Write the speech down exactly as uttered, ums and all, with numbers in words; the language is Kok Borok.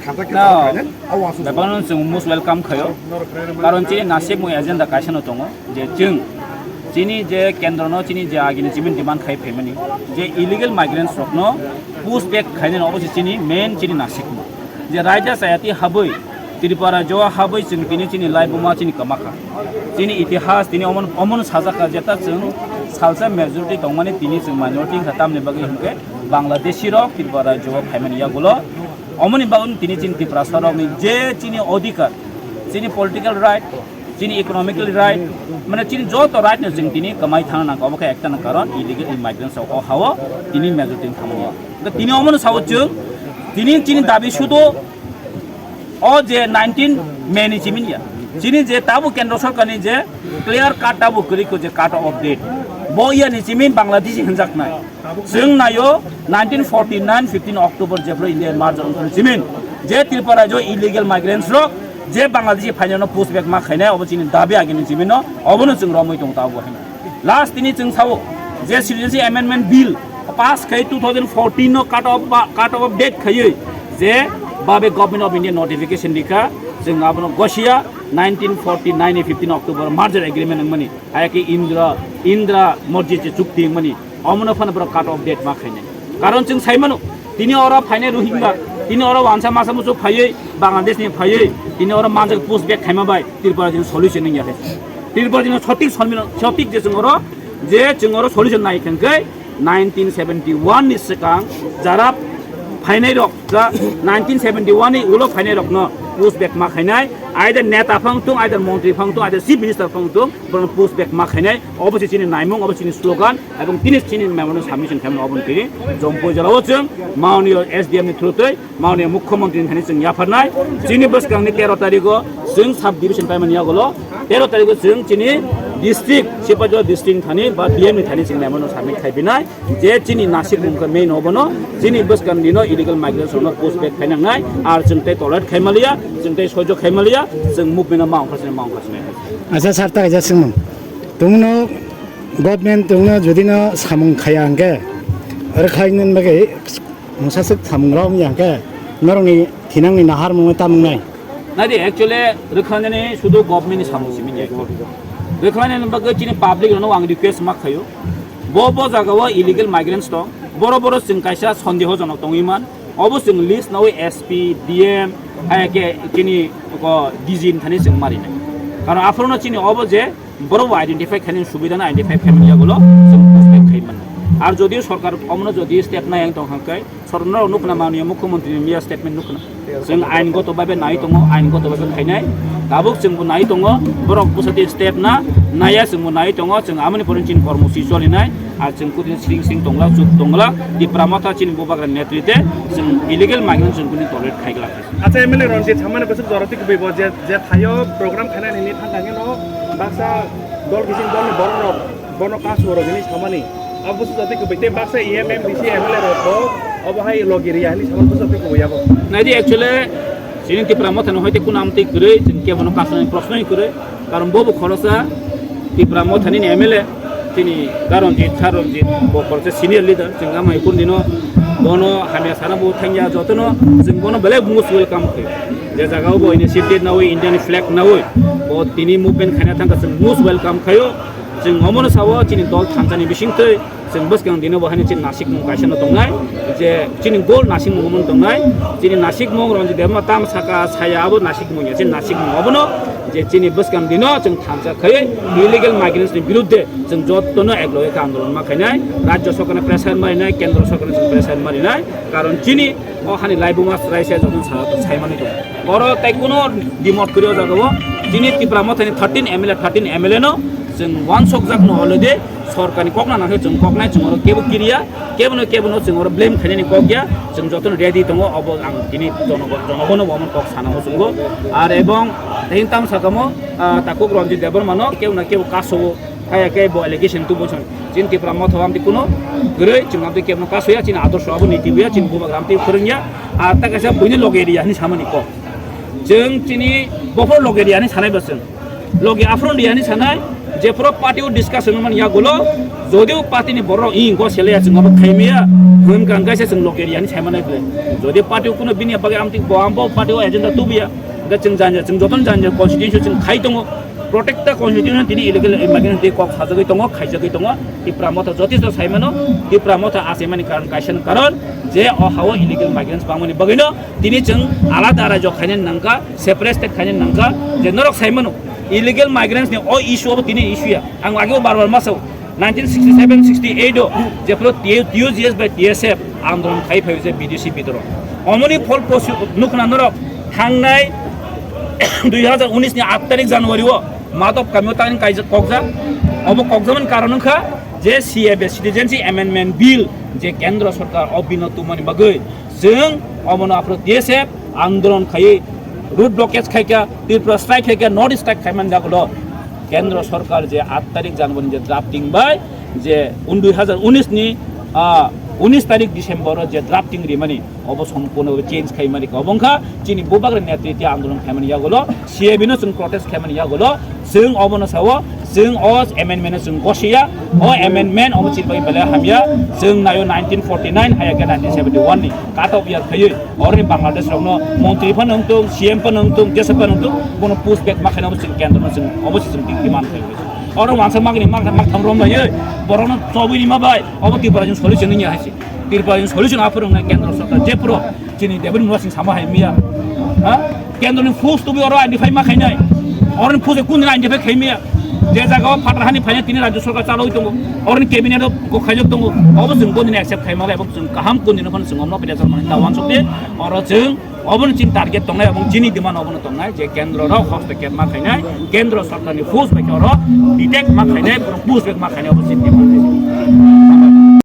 No, bebakno chwng most welcome khaio. Karon chini nasikmung agenda kaisa no tongo, je chwng chini je kendro no chini je agini chiming demand khai phaimani, je illegal migrants rokno push back khainani obo se chini main chini nasikmung. Je raida chayati habwi Tripura jo habwi chwng tini chini laibuma chini kwmakha. Chini itihas tini omon, omon sajak kha jeta chwng salsa majority tongmani tini chwng minority wngkha tamni bagwi hwnkhe Bangladeshi rok Tripura jo phaimani yagulo. Omoni bagwi tini chini Tiprasa rokni je chini odhikar, chini political right, chini economical right, mane chini joto right no chwng tini kwmai thangna nangkha, obo khe ekta na karon illegal immigrants rok o hao tini majority thangmani. Tini omono sao chwng tini chini dabi sudo o je nineteen May ni chiming ya. Chini je tabuk kendro sorkar ni je clear cut tabuk kwrwi ko je cut of date. Bo ya ni chiming Bangladeshi hinjak nai. Chwng nayo nineteen forty nine fifteen October jephru India merger wngthang chiming. Je Tripura jo illegal migrants rok je Bangladeshi phainano push back ma khainai obo chini dabi agini chiming no obono chwng romwi tong tabuk hai. Last tini chwng sao je Citizenship Amendment Bill pass khai two thousand fourteen no cut off ba, cut off date khaiwi je babe Government of India notification dikha chwng abono gosia nineteen forty nine ni fifteen October merger agreement wngmani ayake Indra Indra Morjit je chukti wngmani omono phano borok cut off date ma khainai karon chwng saimano tini oro phainai Rohingya tini oro wansa masa musu phaiwi Bangladesh ni phaiwi tini oro manjak push back khaima bai Tripura jini solution wngya hai Tripura jini sotik solmino sotik je chwng oro je chwng oro solution nai khe nineteen seventy one ni swkang jara phainai rok ja nineteen seventy one ni ulo phainai rok no push back ma khainai either neta phang tung either montri phang tung either chief minister phang tung borok push back ma khainai obo se chini naimung obo chini slogan ebong tini chini memorandum submission khaimani obo tini Jompui jora o chwng maoni S D M ni through twi Mauni Mukhyamantri ni thani chwng yapharnai. Chini bwskangni tero tarigo chwng sub division paimani yagulo. Tero tarigo chwng chini district, Sipahijala district ni thani ba D M ni thani chwng memorandum submit khai binai. Je chini nasik mungkha main obono, chini bwskangni no illegal migrants no push back khainangnai. Ar chwng tei tolerate khaimaliya, chwng tei soijo khaimaliya, chwng movement no ma ongkhorsinai, ma ongkhorsinai. Acha sir, ta kaisa swngmung. Tongno government tongno jodi no samung khaya hwnkhe, rwkhainani bagwi Mungsa swk samung rok wngya hwnkhe norokni thinangni naharmung tamo wngnai? Nai di, actually, rwkhanani sudu government ni samung simi ya. Rwkhanani bagwi chini public rokno ang request ma khaio. Bo, bo jaga o illegal migrants tong, boro, boro chwng kaisa sondeho jonok tongwi man. Obo chwng list nawi S P, D M, hai khe chini ko D G ni thani chwng marinai. Karon aphuru no chini obo je Borok bo identify khainani subida no identify khaimani yagulo chwng push back khai mano. Ar jodi sorkar omono jodi step nai ang tong hwnkhe, sorkar no nukna mani mukhyamantri ni miya statement nukna. Chwng ain goto babe nai tongo, ain goto babe khainai. Tabuk chwng bo nai tongo, borok bwsadi step na naya chwng bo nai tongo, chwng amoni pore chini kormosi cholinai. Ar chwng kutini sring sring tongla, chuk tongla, Tipra Motha chini bubagra netrite chwng illegal migrant chwng kutini tolerate khaigla. Acha M L A Ranjit Samani bwswk jora twi kubui bo je, je thaio program khainani hwnwi thang thangwi no baksa dol kiching dol ni borok rok bono kasu rok hwnwi samani. Abo bwswk jora twi kubui tei baksa E M M D C M L A rok bo obo hai logi riya hwnwi samani bwswk jora twi kubui abo. Naidi actually chini Tipra Motha no hoite kuna amtwi kwrwi chwng kebono kasu ni proshno kwrwi. Karon bo bo khorosa Tipra Motha ni M L A, chini Garonjit, Saronjit, bo khorosa senior leader, chwng amai kun dino, bono hamya sana bo thangya jotono, chwng bono belai most welcome khe. Je jaga o bo initiative nawi, Indian flag nawi, bo tini movement khaina thangkha chwng most welcome khayo. Chwng omono sao chini dol thansa ni bising twi, Chwng bwskang dino bo haino chini nasikmung kaisa no tongnai, je chini goal nasikmung omo tongnai, chini nasikmung Ranjit Debbarma tam saka saya abo nasikmung ya, chini nasikmung obono je chini bwskang dino chwng thansa khaiwi illegal migrants ni birudde chwng jotono ekloge khe andolon ma khainai, rajya sorkarno pressure marinai, kendra sorkarno chwng pressure marinai, karon chini o hani laibuma chwrai se jotono sa-, saimani tongo. Oro tai kuno dimot kwrwi o jaga o chini Tipra Mothani thirteen M L A, thirteen M L A no chwng wansokjak no already. Sorkarni kok na nangkhe chwng kok nai, chwng oro kebo kiriya, kebono, kebono chwng oro blame khainani kok ya, chwng jotono ready tongo, obo ang tini jonogo-, jonogono bo omo kok sana muchungo. Ar ebong tei tam sakamo, ah, takhuk Ranjit Debbarma no kebo na kebo kaso o, kaya khe bo allegation tubu chwng. Chini Tipra Motha o amtwi kuno kwrwi, chwng amtwi kebono kaso ya, chini adorsho abo niti ya, chini bubagra amtwi phwrwng ya, ar ta kaisa buini loge riya hwnwi samani kok. Chwng chini bophor loge riya hwnwi sanai ba chwng. Loge aphuru riya hwnwi sanai, Jephuru party o discussion wngmani yagulo, jodi o party ni borok i go sele ya chwng abo khaimaya, hwn kang kaisa chwng loge riyani saimanai ble. Jodi party o kuno bini bagwi amtwi bo ambo party o agenda tubuya, hwnkhe chwng janja, chwng jotono janja constitution chwng khai tongo, protect ta constitution tini illegal immigrant tei kok sajagwi tongo, khaijagwi tongo. Tipra motha jotisto saimano, Tipra motha achaimani karon kaisa ni karon je o hao illegal migrants bangmani bagwino tini chwng alada rajyo khainani nangkha, separate state khainani nangkha, je norok saimano illegal migrants ni o issue abo tini issue ya. Ang ageo bar bar ma sao, nineteen sixty seven sixty eight o jephuru T U G S bai T S F andolon khai phaio je B D C bidoro. Omoni phol posu nukna norok thangnai dui hazar unis ni aat tarik January o Madhop kamio tangni kaijak kokjak. Obo kokjakmani karon wngkha je C A B, Citizenship Amendment Bill, je Kendra Sorkar o bill no tubumani bagwi chwng omono aphuru T S F andolon khaiwi road blockade khaikha, Tripura strike khaikha, North East strike khaimani jagulo Kendra Sorkar je aat tarik January je drafting bai je un dui hazar unis ni, ah, unis tarik December o je drafting rimani obo sompurno change khaimani kha. Obo wngkha chini bubagra netritya andolon khaimani yagulo, C A B no chwng protest khaimani yagulo, chwng obono sao, chwng o amendment no chwng gosiya, o amendment omo chini bagwi belai hamya, chwng naio nineteen forty nine haya khe nineteen seventy one ni cut off year khaiwi, oroni Bangladesh rokno montri phano wngtong, C M phano wngtong, jesa phano wngtong, bono push back ma khaina obo chwng kendro no chwng obo se chwng demand khaio. Oro wansa magni mak mak tham rom laiwi, borokno chobwi rima bai, obo Tripura ni solution wngya hai se. Tripura ni solution aphuru wngnai kendro sorkar, jephuru chini David Murasing sama hai miya. Ha? Kendro ni force tubi oro identify ma khainai. Oro ni force kun identify khai miya. Je jaga o phatar hani phaina tini rajya sorkar chaloi tongo. Oro ni cabinet o go khaijak tongo. Obo chwng boni accept khai ma bai, obo chwng kaham kun dino phano chwng omno pide chal mani ta wansuk de. Oro chwng obo ni chini target tongnai, obo chini demand obo no tongnai je kendro rok hostocap ma khainai. Kendro sorkar ni force bai oro detect ma khainai, force bai ma khainai obo chini demand.